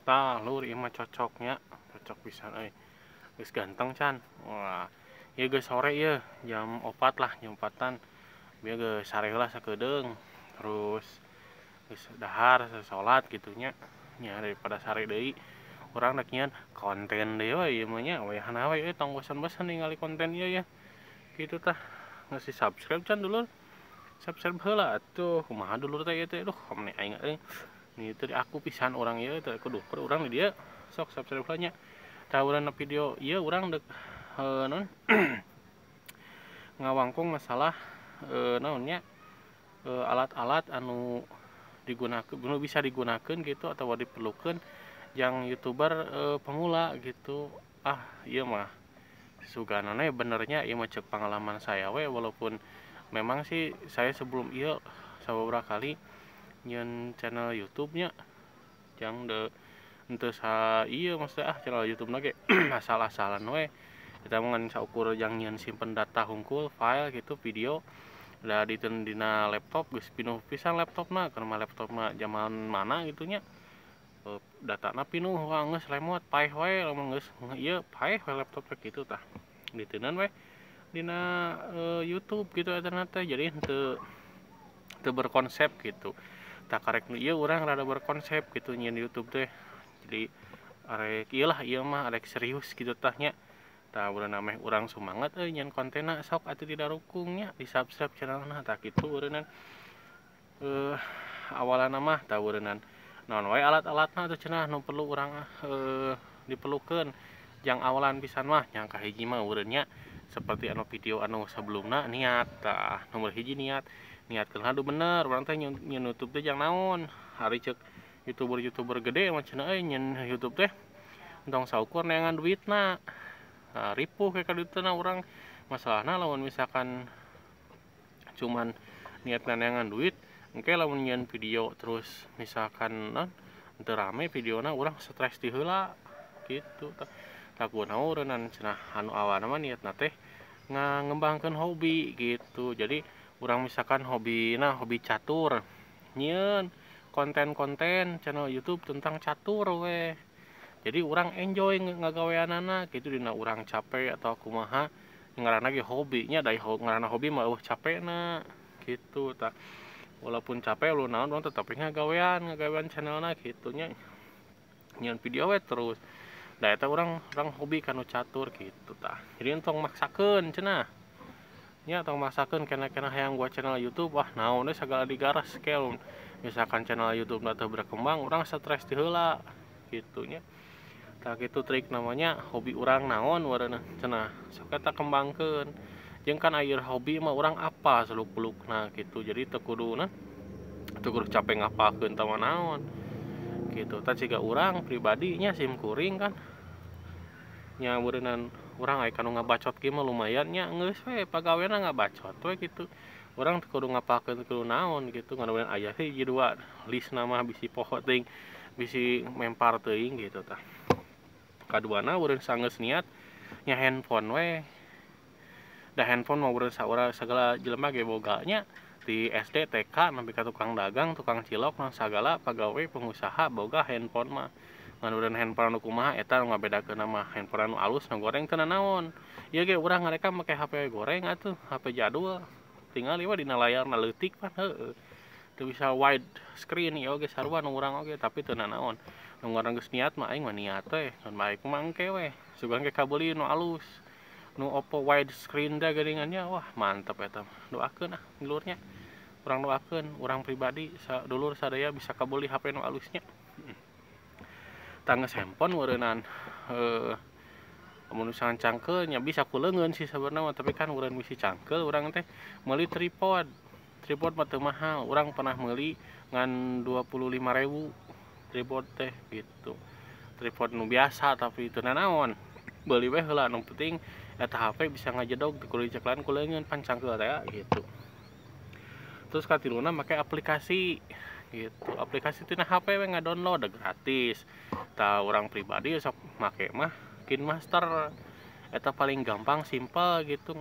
Tah lur, ieu mah cocoknya, cocok pisan euy. Geus ganteng can. Wah, ieu geus sore ieu, jam 4 lah, jam 4-an. Bieu geus sare heula sakedeung. Terus geus dahar, salat kitu nya. Nya daripada sare deui, urang rek nyieun konten deui we ieu mah nya. Wayahna we euy, tong bosan-bosan ningali konten ieu ya. Kitu tah. Geus di-subscribe can dulur? Subscribe heula atuh. Kumaha dulur teh ieu teh? Duh, meni aing euy. Ni teh aku pisan urang ieu teh kudu urang di dieu. Sok subscribe heula nya. Tah urang video ieu urang deuk naon? Ngawangkong masalah naon nya? Alat-alat anu digunakeun, nu bisa digunakeun gitu atau diperlukeun yang YouTuber pemula gitu. Ah, ieu mah suganana benernya ieu mah cek pengalaman saya we, walaupun memang sih saya sebelum ieu sababaraha kali nyieun channel YouTube-nya jang de henteu sa ieu maksudnya, ah channel YouTube na ge asal-asalan we. Kita mah ngan saukur jang nyieun simpen data hungkul file gitu video da diteun dina laptop geus pinuh pisan laptopna, karena laptopna zaman mana gitu nya. Datana pinuh, wah geus lemot paeh we lamun geus ieu paeh we laptop teh kitu tah. Diteunan we dina YouTube gitu eta teh, jadi henteu teu berkonsep gitu. Tah karek nu ieu urang rada berkonsep gitu nyieun YouTube teh. Jadi arek ieu lah, ieu mah arek serius gitu tah nya. Tah urang meh urang sumangat euy nyieun kontenna, sok atuh didarukung nya, di-subscribe channelna tah kitu ureunan. Awalna mah tah ureunan naon wae alat-alatna atuh cenah nu perlu urang diperlukeun jang awalan pisan mah yang kahiji mah ureuan nya seperti anu video anu sebelumna niat. Tah nomor hiji niat, niatkeun adu bener urang teh nyieun YouTube teh jang naon. Hari cek YouTuber-YouTuber gede mah cenah euy nyieun YouTube teh entong saukur neangan duitna. Nah, ripuh kayak kadituna urang masalahna lamun misalkan cuman niatna neangan duit, engke lamun nyieun video terus misalkan non teu rame videona urang stres ti heula gitu. Tah kunaon ureunan cenah anu awalna mah niatna teh ngembangkeun hobi gitu. Jadi urang misalkan hobina hobi catur, nyieun konten-konten channel YouTube tentang catur weh. Jadi urang enjoy ngagaweanana gitu, dina urang capek atau kumaha ngaranna ge hobinya, da ngaranna hobi mah eueuh capekna gitu. Tah walaupun capek lu naon urang tetep ngagawean channelna gitu nya, nyieun video we terus. Da eta urang hobi kanu catur gitu tah. Jadi entong maksakeun cenah nya, tong maksakeun kena-kena hayang buat channel YouTube, wah naon we sagala digaras ke. Misalkan channel YouTube na teu berkembang urang stres ti heula gitu nya. Tah kitu trik namanya hobi urang naon wareunah cenah sok eta kembangkeun. Jeung kan aya hobi mah urang apa seluk-belukna gitu, jadi teu kudu na teu kudu capek ngapalkeun tah naon gitu. Tah ciga urang pribadinya sim kuring kan nya beureunan urang aya kanu ngabacot ge mah lumayan nya, geus we pagaweana ngabacot we gitu. Urang teu kudu ngapalkeun kudu naon gitu, ngaran aya hiji dua listna mah bisi poho teuing, bisi mempar teuing gitu tah. Kaduana urang sanggeus niat nya handphone we. Da handphone mah urang saurang sagala jelema ge boga nya, di SD TK nepi ka tukang dagang, tukang cilok, nah sagala pagawe pengusaha boga handphone mah. Ngan urang handphone anu kumaha eta nu ngabedakeun mah handphone anu alus nu goreng teu nanaon. Ieu ge urang ngarekam make HP goreng atuh, HP jadul. Tingali we dina layarna leutik pan heueuh. Teu bisa wide screen ieu oge sarua nu urang oge tapi teu nanaon. Nu ngaran geus niat mah aing mah niat we, ngan baik mah engke we. Sugan ge kabeuli nu alus. Nu Oppo wide screen teh geuningan nya, wah mantep eta mah. Doakeun ah dulurnya. Urang doakeun urang pribadi dulur sadaya bisa kabeuli HP nu alusnya. Tah geus handphone ureunan lamun misalkan cangkeul nya bisa ku leungeun sih sabenerna mah, tapi kan urang bisi cangkeul urang teh meuli tripod. Tripod mah teu mahal, urang pernah meuli ngan 25.000 tripod teh gitu. Tripod nu biasa tapi teu nanaon. Beuli we heula nu penting eta HP bisa ngajedog teu kudu diceklan ku leungeun pan cangkeul teh gitu. Terus katiluna make aplikasi gitu. Aplikasi tina HP we ngadownload gratis. Tah urang pribadi sok make mah KineMaster. Eta paling gampang simpel gitu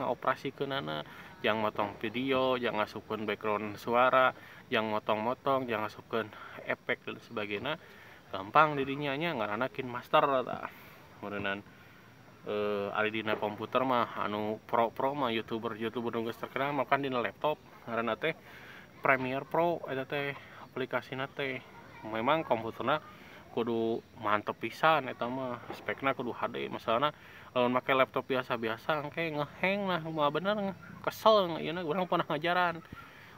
ngaoperasikeunana, jang motong video, jang ngasupkeun background suara, jang motong-motong, jang ngasupkeun efek dan sebagainya. Gampang didinya nya ngaranna KineMaster tah. Meureunan ari dina komputer mah anu pro-pro mah YouTuber-YouTuber nu geus terkenal mah kan dina laptop ngaranna teh Premiere Pro eta teh aplikasina teh. Memang komputerna kudu mantep pisan eta mah, spekna kudu HD. Masalahna lamun make laptop biasa-biasa engke ngehang lah, mah bener kesel ieu na urang pernah ngajaran.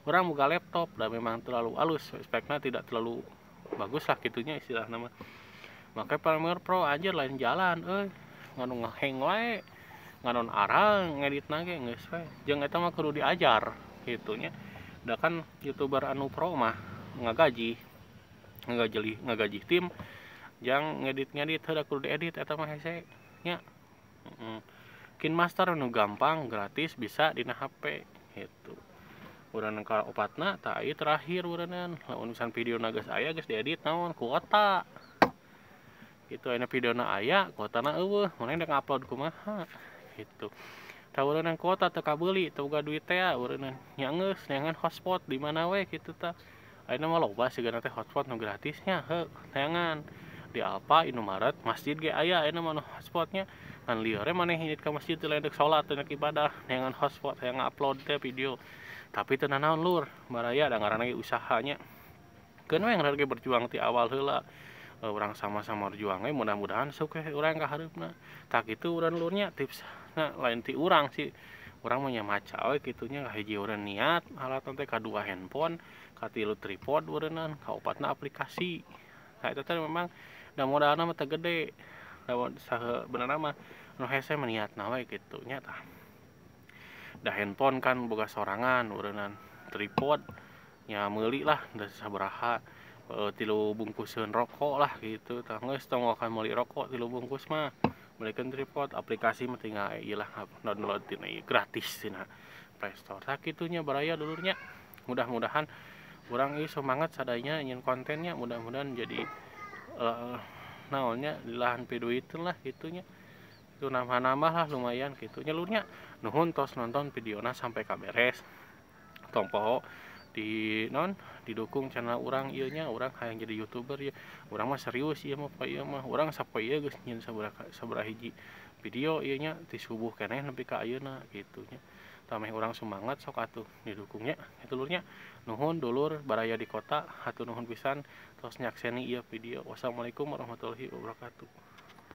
Urang boga laptop da memang terlalu alus, spekna tidak terlalu bagus lah kitunya istilahna mah. Make Premiere Pro anjir lain jalan euy. Nganu ngehang wae, nganon arang ngeditna ge geus we. Jeung eta mah kudu diajar kitu nya. Da kan YouTuber anu pro mah ngagaji tim jang ngedit-ngedit heuh kudu diedit eta mah hese nya. KineMaster nu gampang gratis bisa dina HP gitu. Urang ka opatna tah ieu terakhir ureunan lamun misalkan videona geus aya geus diedit naon kuota. Gitu ayeuna videona aya kuotana eueuh maneh rek ngupload kumaha gitu. Tah ureunan kuota teu kabeuli teu boga duit teh ureunan nya geus neangan hotspot di mana we kitu tah. Ayeuna mah loba sigana teh hotspot nu gratisnya heuh neangan di Alfa, Indomaret, masjid ge aya ayeuna mah nu hotspotnya. Ngan lieur we maneh indit ka masjid teh lain rek salat teh rek ibadah neangan hotspot hayang ngupload teh video. Tapi teu nanaon lur baraya da ngaranna ge usahanya. Keun we ngaranna ge berjuang ti awal heula. Urang sama-sama berjuang we mudah-mudahan sukses urang ka hareupna. Tah kitu urang lurnya tips nah lain ti urang sih. Urang mah nya maca we kitu nya kahiji urang niat alatna teh kadua handphone, katilu tripod ureunan, kaopatna aplikasi. Nah eta teh memang da modalna mah teu gede. Da sabenerna mah nu hese mah niatna we kitu nya tah. Da handphone kan boga sorangan ureunan, tripod nya meuli lah da sabaraha 3 bungkuseun rokok lah gitu tah geus tong akan meuli rokok 3 bungkus mah. Meulikeun tripod, aplikasi mah tinggal ieu lah download tina ieu gratis tina Play Store. Tah kitu nya baraya dulurnya. Mudah-mudahan urang ieu semangat sadayana nyeun kontennya mudah-mudahan jadi naonnya di lahan piduiteun lah kitu nya. Itu nambah-nambah lah lumayan kitu nya lurnya. Nuhun tos nonton videona sampai ka beres. Tong poho di non didukung channel urang ieu nya, urang hayang jadi YouTuber ieu. Urang mah serius ieu mah poe ieu mah. Urang sapoe ieu geus nyieun sabaraha hiji video ieu nya ti subuh keneh nepi ka ayeuna kitu nya. Tah meh urang semangat sok atuh didukungnya kitu lurnya. Nuhun dulur baraya di kota hatur nuhun pisan tos nyakseni ieu video. Wassalamualaikum warahmatullahi wabarakatuh.